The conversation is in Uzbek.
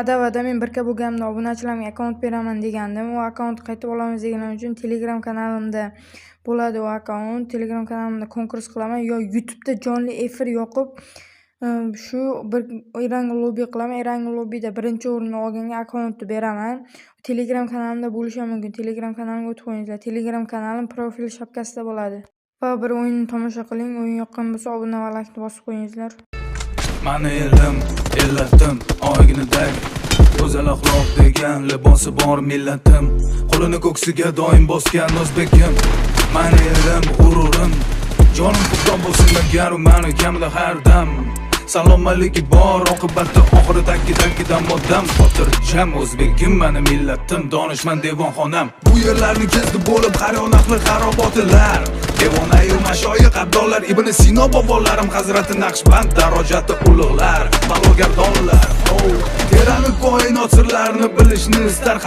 Va'da-va'da men 1K bo'lganimda obunachilarimga akkaunt beraman degandim. U akkauntni qaytib olamiz deganim uchun Telegram kanalimda bo'ladi u akkaunt. Telegram kanalimda konkurs qilaman yo YouTube'da jonli efir yoqib, shu bir Erangel lobby qilaman. Erangel lobbyda birinchi o'rinni olganga akkauntni beraman. Telegram kanalimda bo'lishi ham mumkin. Telegram kanalimga o'tib qo'yinglar. Telegram kanalim profil shapkasida bo'ladi. Va bir o'yinni tomosha qiling. O'yin yoqqan bo'lsa, obuna va laykni bosib qo'yinglar. Mani elim, illatim, oyginadak go'zal axloq degan libosi bor millatim, qo'lini ko'ksiga doim bosgan o'zbekim. Mani elim, g'ururim, jonim qurbon bo'lsin agar mani kamida har dam salomatligi bor, oqibati oxiri takki takkidan odam xotirjam. O'zbegim mani millatim, donishmand devonxonam. Bu yerlarni kezdi bo'lib har yon ahli xarobotilar, devonayu mashoyix, abdollar, Ibn Sino bobolarim, Hazrati Naqshband darojati ulug'lar, balogardonlar. Oh, teran koinot sirlarini bilishni istar.